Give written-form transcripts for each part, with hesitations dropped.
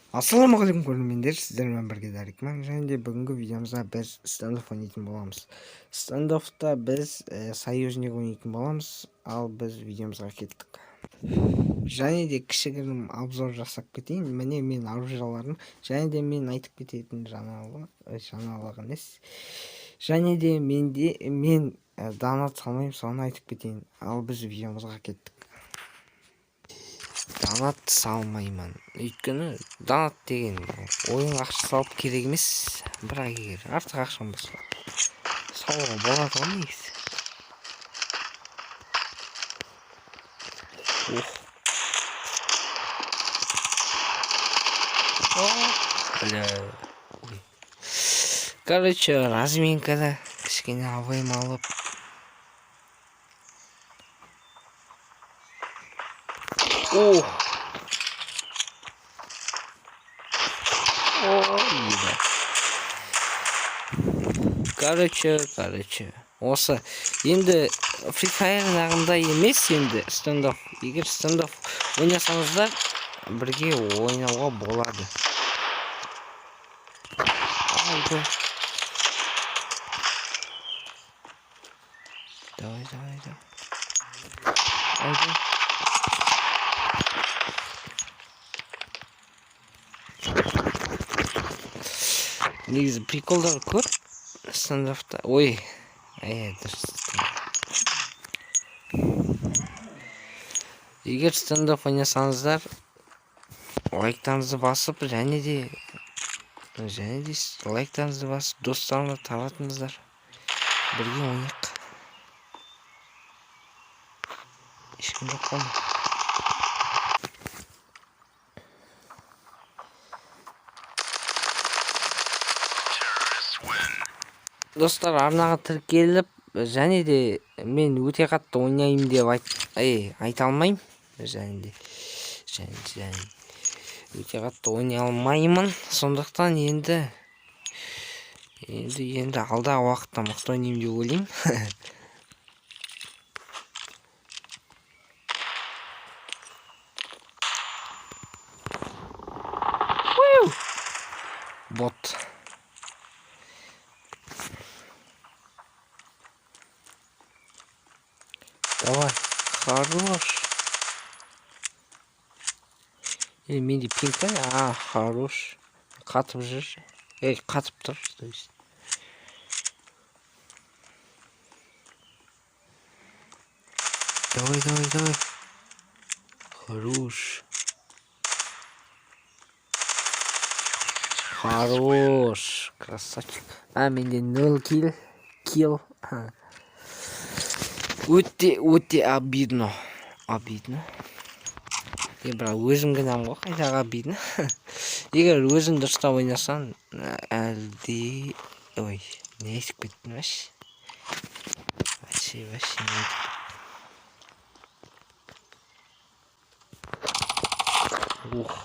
Ассалаумағалейкум, көрермендер! Сіздермен бірге Дарикман, және де бүгінгі видеомызда біз Standoff ойнайтын боламыз. Standoffта біз союзник ойнайтын боламыз. Ал біз видеомызға кеттік. Және де кішігірім обзор жасап кетейін. Міне, мен оружияларым және де мен айтып кететін жаңалық, жаңалық емес. Және де менде мен донат салмаймын, соны айтып кетейін. Ал біз видеомызға кеттік. Донат салмаймын, өйткені донат деген ойынға ақша салып керек емес. Бірақ егер артық ақшам болса, салуға болады ғой негізі. Ох, бля. Ой. Короче, разминкада кішкене абайым алып. Ох. Ой, да. Короче, осы енді Free Fire'дағындай емес енді Standoff. Егер Standoff ойнасаңыздар, бірге ойнауға болады. Алды. Давай, давай, давай. Алды. Негізі приколдар көп Standoffта. Ой, дұрыс. Егер Standoff ойнасаңыздар, лайктарыңызды басып, және де лайктарыңызды басып, достарыңызға таратыңыздар. Бірге ойнайық. Ешкім жоқ қой. Достар, арнаға тіркеліп, және де мен өте қатты ойнаймын деп айта алмаймын. Және де өте қатты ойнай алмаймын. Сондықтан енді алдағы уақытта мықты ойнаймын деп ойлаймын. Бот. Давай. Хорош. Или менде пинг па? А, хорош. Қатып жүр. Ей, қатып тұр, то есть. Давай, давай, давай. Хорош. Хорош. Красавчик. А, менде 0 килл. Килл. Өте, өте обидно. Обидно. Е, бірақ өзім кінәм ғой, қайдағы обидно. Егер өзің дұрыстап ойнасаң, әлде. Ой, не айтып кеттім вообще? Вообще не айтып. Ух.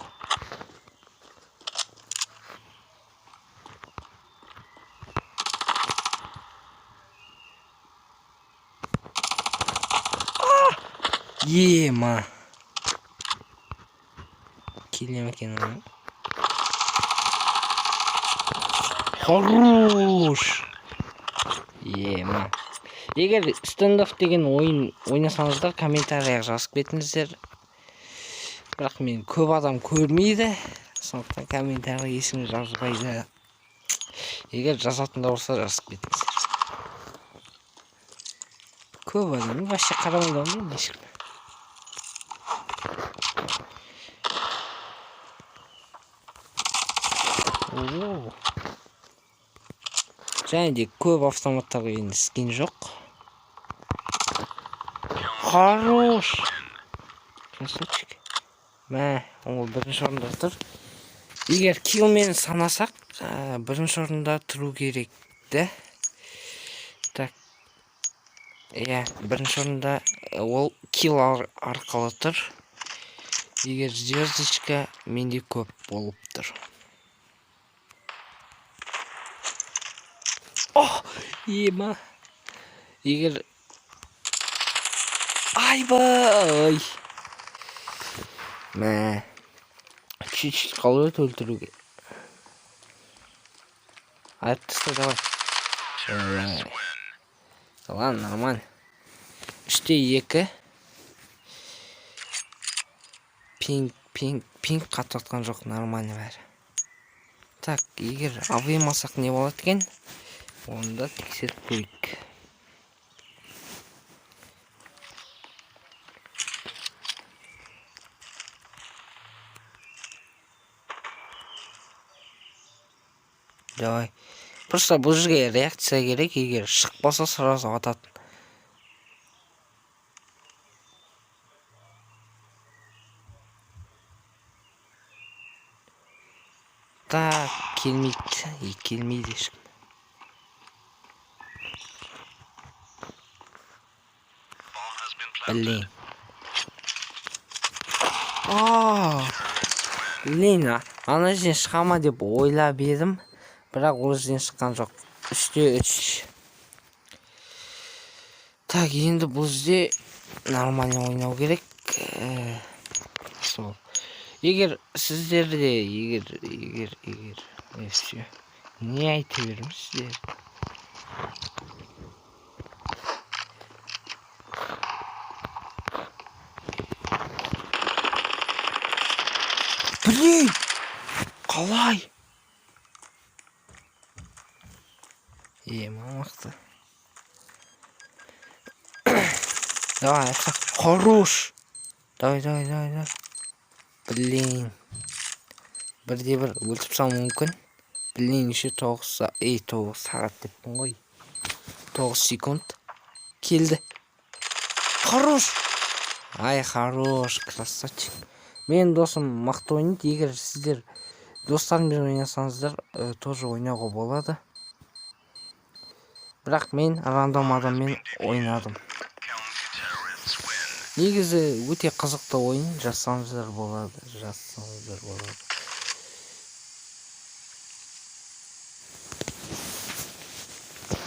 Ема. Келе ме екен оны? Хорош. Ема. Егер Standoff деген ойын ойнасаңыздар, комментарияға жазып кетіңіздер. Бірақ мен көп адам көрмейді. Сондықтан комментарий ешкім жазбайды. Егер жазатындар болса, жазып кетіңіздер. Көп адам вообще қарамайды ғой мен ешкім. О. Және де көп автоматтарға енді скин жоқ. Хорош. Красавчик. Мә, ол бірінші орында тұр. Егер киллмен санасақ, бірінші орында тұру керек да. Так. Иә, бірінші орында ол килл арқылы тұр. Егер звездочка менде көп болып тұр. О, ема. Егер айбай. Мә. Чуть-чуть қалып еді өлтіруге. Айтып таста, давай. Ладно, нормально. 3-2. Пинг, пинг, пинг қатып жатқан жоқ, нормально бәрі. Так, егер АВМ алсақ не болады екен? Оны да тексеріп көрейік. Давай. Просто бұл жерге реакция керек, егер шықпаса сразу ататын. Так, келмейді. И келмейді ешкім. Блин. А, блин, ана жерден шыға ма деп ойлап едім, бірақ ол жерден шыққан жоқ. 3-3. Так, енді бұл жерде нормально ойнау керек. Сол. Егер сіздерде, егер, егер, егер, все. Не айта беремін сіздер? Блин! Қалай? Е, мықты. Давай, хорош! Давай, давай, давай, давай. Блин. Бірде бір өлтіріп салуым мүмкін. Блин, еще 9, ей, 9 сағат деппін ғой. 9 секунд. Келді. Хорош! Ай, хорош, красавчик. Менің досым мықты ойнайды. Егер сіздер достарыңызбен ойнасаңыздар, тоже ойнауға болады. Бірақ мен рандом адаммен ойнадым. Негізі өте қызықты ойын, жазсаңыздар болады, жазсаңыздар болады.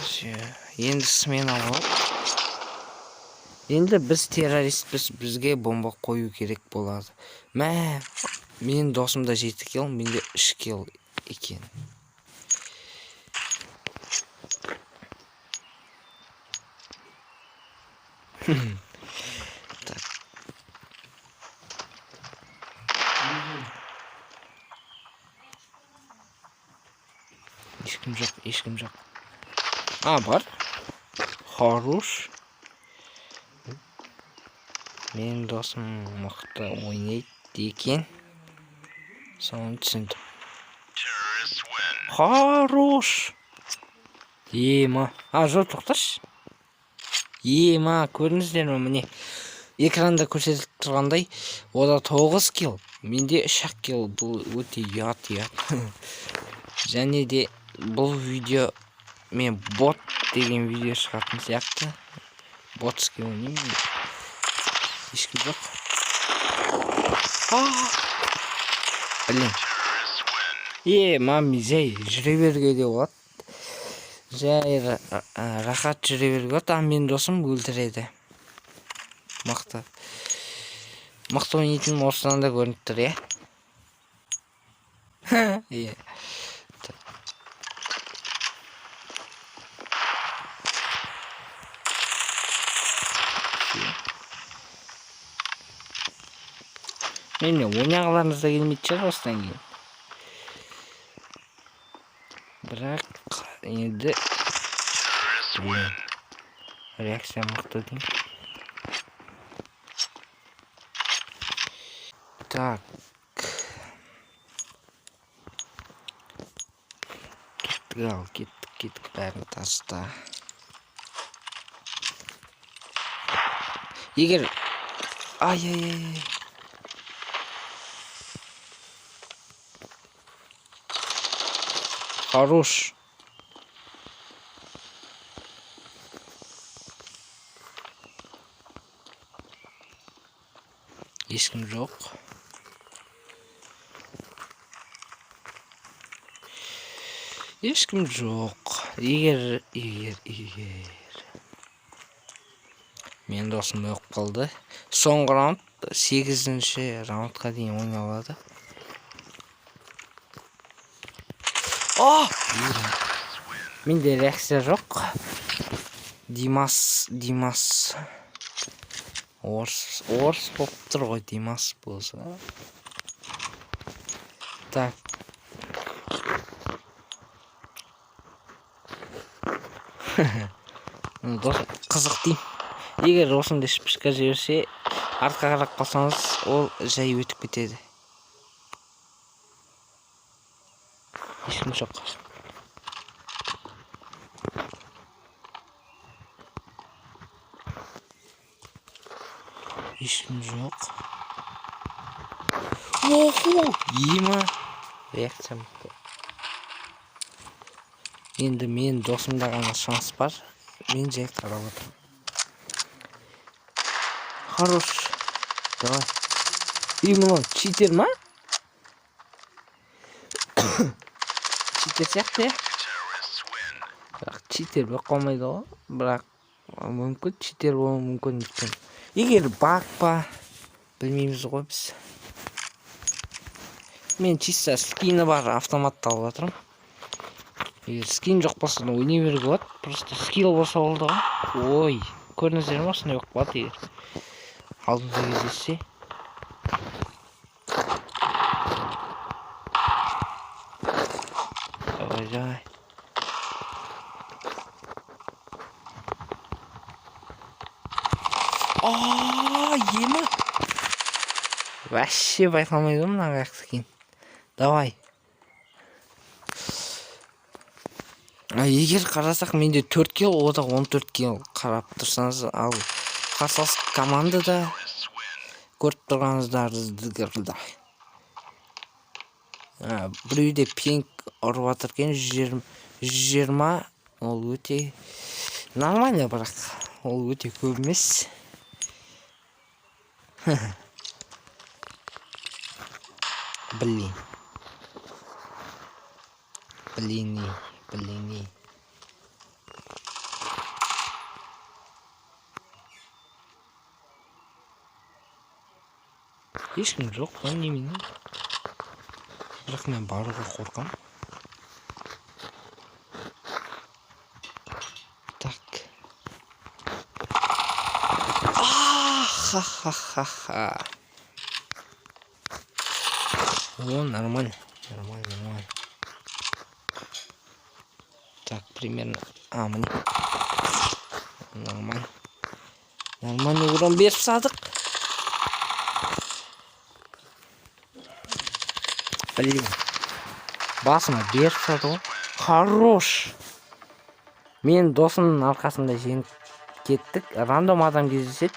Всё, енді смена болады. Енді біз террористпіз, бізге бомба қою керек болады. Мә, менің досымда 7 килл, менде 3 килл екен. Так. Ешкім жоқ, ешкім жоқ. А, бар. Хорош. Менің досым мықты ойнайды екен. Соны түсіндім. Хорош. Ема. А, жоқ, тоқташы. Ема, көрдіңіздер ме, міне. Экранда көрсетіліп тұрғандай, ода 9 килл, менде 3 килл. Бұл өте ұят, ұят. Және де бұл видео мен бот деген видео шығатын сияқты. Ботский ойнаймын. Ешкім жоқ. Блин. Е, мам, жай жүре беруге де болады. Жай рахат жүре беруге болады. А менің досым өлтіреді. Мықты. Мықты ойнайтыным осыдан да көрініп тұр, иә? Иә. Мен ойнағыларыңыз да келмейтін шығар осыдан кейін. Бірақ енді реакция мықты деймін. Так. Кеттік ал, кеттік, кеттік, бәрін таста. Егер ай ай ай. Хорош. Ешкім жоқ. Ешкім жоқ. Егер, егер, егер. Менің досым өліп қалды. Соңғы раунд, 8-ші раундқа дейін ойналады. О! Менде реакция жоқ. Димас, Димас. Орыс, орыс болып тұр ғой, Димас болса. Так. Дос, қызық деймін. Егер осындай шпішка жіберсе, артқа қарап қалсаңыз, ол жай өтіп кетеді. Ешкім жоқ. Ешкім жоқ. Охо, ема. Реакция мықты. Енді мен досымда ғана шанс бар. Мен жай қарап отырмын. Хорош. Давай. И мынау читер ма? Читер сияқты, иә? Бірақ читер болып қалмайды ғой. Бірақ мүмкін читер болуы мүмкін, өйткені. Егер баг па, білмейміз ғой біз. Мен чисто скині бар автоматты алып жатырмын. Егер скин жоқ болса да ойнай беруге болады. Просто скилл болса болды ғой. Ой, көрдіңіздер ме, осындай болып қалады егер алдымызда кездессе. Давай, давай. А, ема. Вообще байқалмайды ғой мына аяқты кейін. Давай. Егер қарасақ, менде 4 килл, ода 14 килл, қарап тұрсаңыз, ал қарсылас командада көріп тұрғаныңыздар, біреуде пинг ұрып жатыр екен 120, ол өте нормально, бірақ ол өте көп емес. Блин. Блин, блин. Ешкім жоқ па, немене? Бірақ мен баруға қорқамын. Так. Ха-ха-ха-ха. О, нормально. Нормально, нормально. Так, примерно. А, міне. Нормально. Нормально урон беріп тастадық. Блин. Басыма беріп тастады ғой. Хорош. Мен досымның арқасында жеңіп кеттік. Рандом адам кездеседі.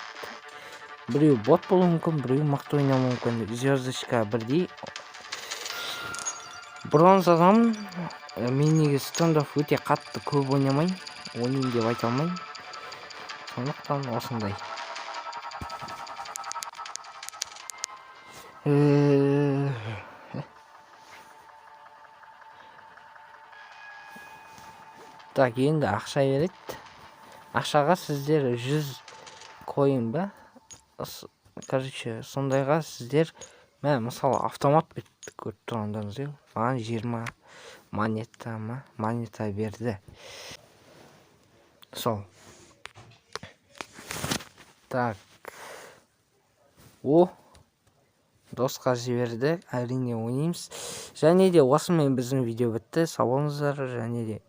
Біреу бот болуы мүмкін, біреу мықты ойнауы мүмкін. Звездочка бірдей. Бронзадан мен негізі Standoff өте қатты көп ойнамаймын. Ойнаймын деп айта алмаймын. Сондықтан осындай. Так, енді ақша береді. Ақшаға сіздер 100 коин ба? Короче, сондайға сіздер, мә, мысалы, автомат бітті, көріп тұрғандарыңыз, иә? Маған 20 монета ма? Монета берді. Сол. Так. О, досқа жіберді. Әрине ойнаймыз. Және де осымен біздің видео бітті. Сау болыңыздар. Және де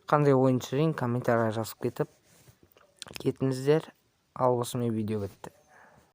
қандай ойын түсірейін, комментарийға жазып кетіңіздер. Ал осымен видео бітті.